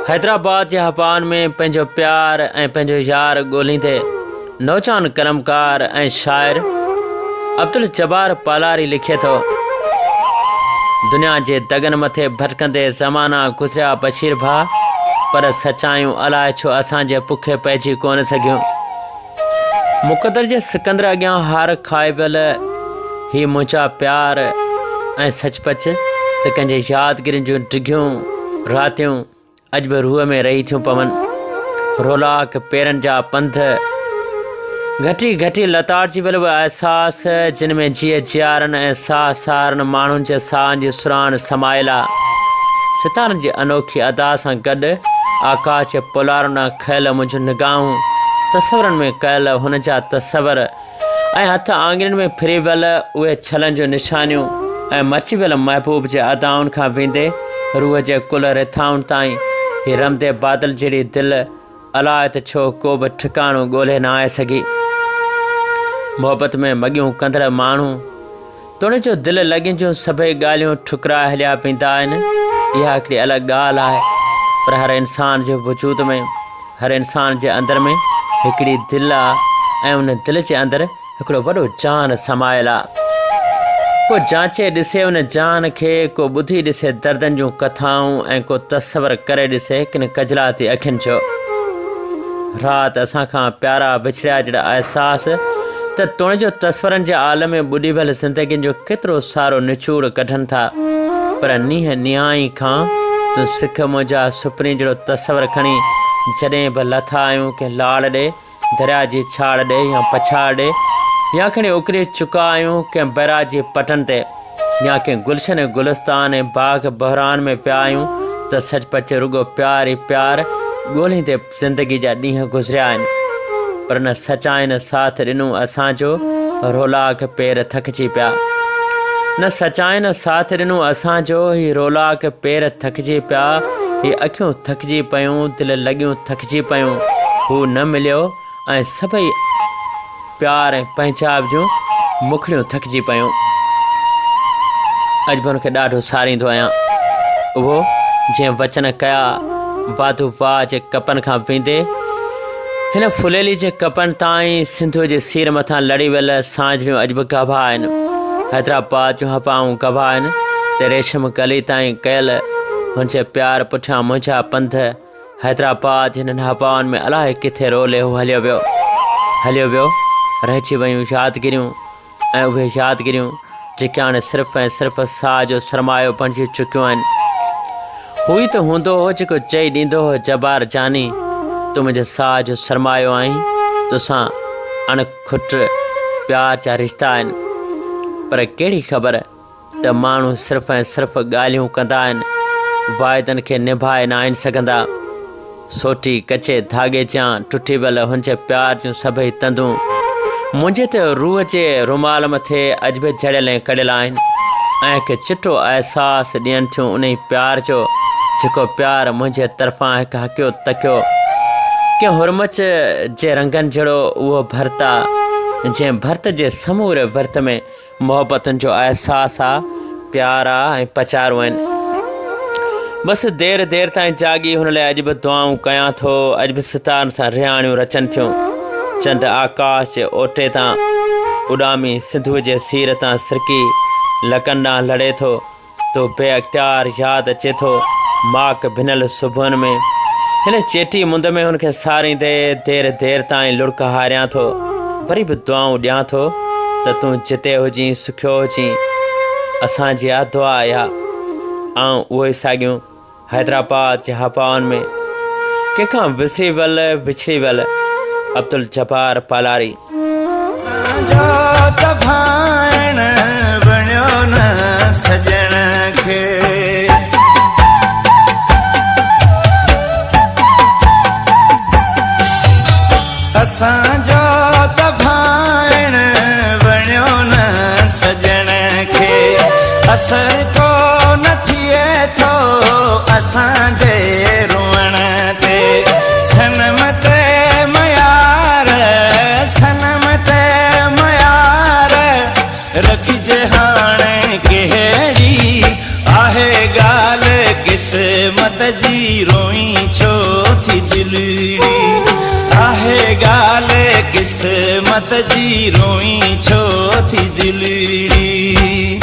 حيدرآباد جي هوائن ۾ پنهنجو پيار ۽ پنهنجو يار ڳوليندي نوجوان قلمڪار ۽ شاعر عبدالجبار پالاري لکي ٿو، دنيا جي دڳن مٿي ڀٽڪندي زمانا گذريا بشير ڀاء پر سچايون الائي ڇو اسان جي پکي پئجي ڪونه سگهيون. مقدر جي سڪندر اڳيان هار کائي ويل هي منهنجا پيار ۽ سچ پچ ته ڪنهن جي يادگيرين جون ڊگهيون راتيون اڄ به روح ۾ رهي ٿيون پون. رولاڪ پيرن جا پنڌ، گهٽي گهٽي لتاڙجي ويل اهي احساس جن ۾ جيء جيارن ۽ ساهه سهارن ماڻهن جي ساهن جي سرهاڻ سمايل آ. ستارن جي انوکي ادا سان گڏ آڪاش جي پولارن ڏانهن کنيل منهنجون نگاهون، تصورن ۾ ڪيل هن جا تصور ۽ هٿ آڱرين ۾ ڦري ويل اهي ڇلن جون نشانيون ۽ مرچي ويل محبوب جي ادائن کان ويندي روح جي ڪل رٿائن تائين هي رمدي بادل جهڙي دل الاء ته ڇو ڪو به ٺڪاڻو ڳولهي ناهي سگهي. محبت ۾ مڳيون ڪندڙ ماڻهو. توڻي جو دل لڳين جون سڀئي ڳالهيون ٺڪرائي هليا ويندا آهن، اها هڪڙي الڳ ڳالهه آهي، پر هر انسان جي وجود ۾، هر انسان جي اندر ۾ هڪڙي دل آ ۽ ان دل جي اندر هڪڙو وڏو جهان سمايل آ. ڪو جانچي ڏسي ان جهان کي، ڪو ٻڌي ڏسي دردن جون ڪٿائون ۽ ڪو تصور ڪري ڏسي ڪن ڪجلاتي اکين جو. رات اسان کان پيارا وڇڙيا جهڙا احساس ته توڻي جو تصورن جي عالم ۾ ٻڏي ويل زندگين جو ڪيترو سارو نچوڙ ڪڍن ٿا پر نينهن نهائين کان تون سک منهنجا سپرين جهڙو تصور کڻي جڏهن به لٿا آهيون ڪنهن لاڙ ڏي، درياء جي ڇاڙ ڏي يا پڇاڙ ڏي يا کڻي اڪري چڪا آهيون ڪنهن بئراج جي پٽن تي. يا ڪنهن گلشن ۽ گلستان ۽ باغ بحران ۾ پيا آهيون ته سچ پچ رڳو پيار ئي پيار ڳولهيندي زندگي جا ڏينهن گذريا آهن پر نه سچائين ساٿ ڏنو اسان جو رولاڪ پير ٿڪجي پيا نه سچائين ساٿ ڏنو اسان جو هي رولاڪ پير ٿڪجي پيا هي اکيون ٿڪجي پيون دل لڳيون ٿڪجي پيون هو نه مليو ۽ سڀئي پيار ۽ پنهنجائپ جون مکڙيون ٿڪجي پيون. اڄ به ان کي ڏاڍو ساريندو آهيان. اهو جنهن وچن ڪيا واڌو واهه جي ڪپن کان ويندي هن ڦليلي جي ڪپن تائين سنڌوء جي سير مٿان لڙي ويل سانجهڙيون اڄ به گواهه آهن. حيدرآباد جون هوائون گواهه آهن ته ريشم گلي تائين ڪيل هن جي پيار پٺيان منهنجا پنڌ حيدرآباد جي هنن هوائن ۾ الائي ڪٿي رولي هو هليو ويو. هليو ويو، رهجي ويون يادگيريون ۽ اهي يادگيريون جيڪي هاڻي صرف ۽ صرف ساهه جو سرمايو بڻجي چڪيون آهن. هو ئي ته هوندو هو جيڪو چئي ڏيندو هو جبار جاني تون منهنجي ساهه جو سرمايو آهين، توسان اڻ کٽ پيار جا رشتا آهن. پر ڪهڙي خبر ته ماڻهو صرف ۽ صرف ڳالهيون ڪندا آهن، واعدن کي نڀائي ناهن سگهندا. سوٽي ڪچي ڌاڳي جيان ٽٽي ويل هن جي پيار جون سڀئي تندون منهنجي ته روح جي رومال مٿي اڄ به جڙيل ۽ ڪڙيل آهن ۽ هڪ چٽو احساس ڏين ٿيون انهي پيار جو جيڪو پيار منهنجي طرفان هڪ هڪيو تڪيو ڪنهن هرمچ جي رنگن جهڙو اهو ڀرت آ جنهن ڀرت جي سموري ورت ۾ محبتن جو احساس آ، پيار آ ۽ پچارون آهن. بس دير دير تائين جاڳي هن لاء اڄ به دعائون ڪيان ٿو، اڄ به ستارن سان رهاڻيون رچن ٿيون. چنڊ آڪاش جي اوٽي تان اڏامي سنڌوء جي سير تان سرڪي لڪن ڏانهن لڙي ٿو. تو بي اختيار ياد اچي ٿو ماڪ ڀنل صبحن ۾. هن چيٽي مند ۾ هن کي ساريندي دير دير تائين لڙڪ هاريان ٿو. وري به دعائون ڏيان ٿو ته تون جتي هجين سکيو هجين. اسان جي آ دعا اها. آئون اهو ئي ساڳيون حيدرآباد جي هوائن ۾ ڪنهن کان وسري ويل وڇڙي ويل عبدالجبار پالاري. جو ته ڀائڻ وڻيو نه سڄڻ کي. اسان جو ته ڀائڻ وڻيو نه سڄڻ کي. اثر ڪو نه ٿئي ٿو اسان جي روئڻ تي. صنم تي ميار صنم تي ميار رکج هاڻي ڪهڙي آهي ڳالهه قسمت جي روئين ڇو. دلڙي؟ آهي ڳالهه قسمت جي روئين ڇو ٿي دلڙي؟